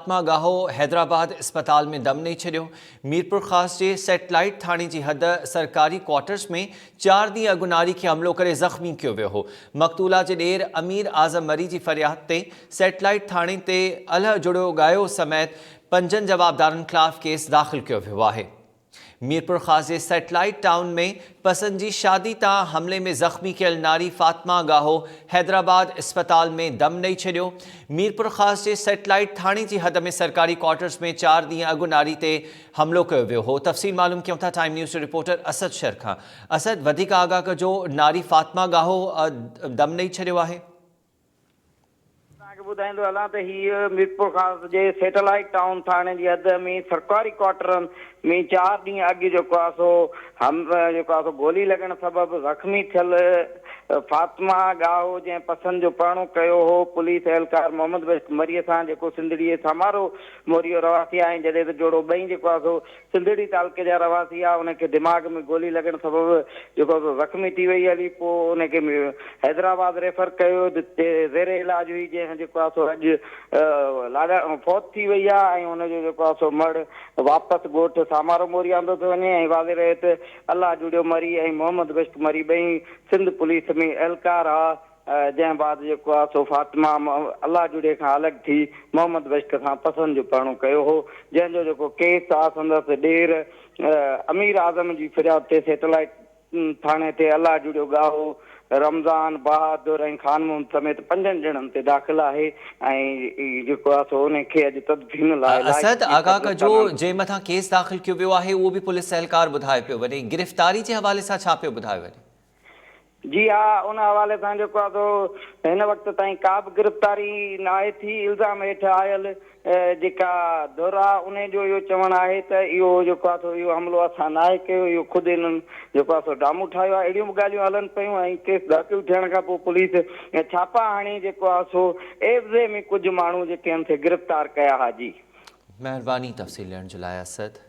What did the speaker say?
فاطمه ڳاهو حيدرآباد اسپتال ۾ دم ڏئي ڇڏيو. ميرپورخاص جي سيٽلائيٽ ٿاڻي جي حد سرڪاري ڪوارٽرز ۾ چار ڏينهن اڳ ناري کي حملو ڪري زخمي ڪيو ويو هو. مقتولا جي ڏير امير اعظم مري جي فرياد تي سيٽلائيٽ ٿاڻي تي الهه جڙيو ڳاهيو سميت پنجن جوابدارن خلاف ڪيس داخل ڪيو ويو آهي. ميرپورخاص جي سيٽلائيٽ ٽائون ۾ پسند جي شادي تان حملي ۾ زخمي ڪيل ناري فاطمه ڳاهو حيدرآباد اسپتال ۾ دم ڏئي ڇڏيو. ميرپورخاص جي سيٽلائيٽ ٿاڻي جي حد ۾ سرڪاري ڪوارٽرز ۾ چار ڏينهن اڳ ناري تي حملو ڪيو ويو هو. تفصيل معلوم ڪيون ٿا ٽائيم نيوز جو رپورٽر اسد شر کان. اسد وڌيڪ آگاهه ڪجو ناري فاطمه ڳاهو دم ڏئي ڇڏيو آهي. توهان کي ٻڌائيندو هلان ته هيء ميرپورخاص جي سيٽلائيٽ ٽائون ٿاڻي جي حد ۾ سرڪاري ڪوارٽرن ۾ چار ڏينهن اڳ جيڪو آهي سو هم جيڪو آهي سو گولي لڳڻ سبب زخمي ٿيل فاطمه ڳاهو جنهن پسند جو پرڻو ڪيو هو پوليس اهلڪار محمد بخش مريء سان جيڪو سنڌڙي جي سامارو موري جو رهواسي آهي ۽ جڏهن ته جوڙو ٻئي جيڪو آهي سو سنڌڙي تعلقي جا رهواسي ها، ان کي دماغ ۾ گولي لڳڻ سبب جيڪو سو زخمي ٿي وئي هلي، پوء ان کي حيدرآباد ريفر ڪيو ويو جتي زير علاج هئي، جنهن جيڪو آهي سو اڄ لاڏاڻو فوت ٿي وئي آهي ۽ ان جو جيڪو آهي سو مڙهه واپس ڳوٺ سامارو موري آندو ٿو وڃي ۽ واضح رهي ته الله جڙيو مري ۽ محمد بخش مري ٻئي سنڌ پوليس ۾ اهلڪار ها. جنهن بعد جيڪو آ سو فاطمه الله جڙي کان الڳ ٿي محمد بشڪ سان پسند جو پرڻو ڪيو هو، جنهن جو جيڪو ڪيس آ سندس ڏير امير اعظم جي فرياد تي سيٽلائيٽ ٿاڻي تي الله جڙيو ڳاهو، رمضان، بهادر ۽ خان محمد سميت پنجن ڄڻن تي داخل آهي ۽ جيڪو آ سو انهي کي اڄ تدفين لاء اسد لائق جي آغا ڪجو قبرستان آندو. جنهن مٿان ڪيس داخل ڪيو ويو آهي اهو به پوليس اهلڪار ٻڌايو پيو وڃي گرفتاري جي حوالي سان ڇا پيو ٻڌايو وڃي؟ جي ها ان حوالي سان جيڪو آهي سو هن وقت تائين ڪا به گرفتاري ناهي ٿي، الزام هيٺ آيل جيڪا ڌر آهي انهي جو اهو چوڻ آهي ته اهو جيڪو آهي سو اهو حملو اسان ناهي ڪيو اهو خود انهن جيڪو آهي سو ڊرامو ٺاهيو آهي اهڙيون به ڳالهيون هلن پيون ۽ ڪيس داخل ٿيڻ کان پوء پوليس ڇاپا هڻي جيڪو آهي سو عيوضي ۾ ڪجهه ماڻهو جيڪي آهن سي گرفتار ڪيا ها جي. مهرباني تفصيل ڏيڻ جي لاء اسد.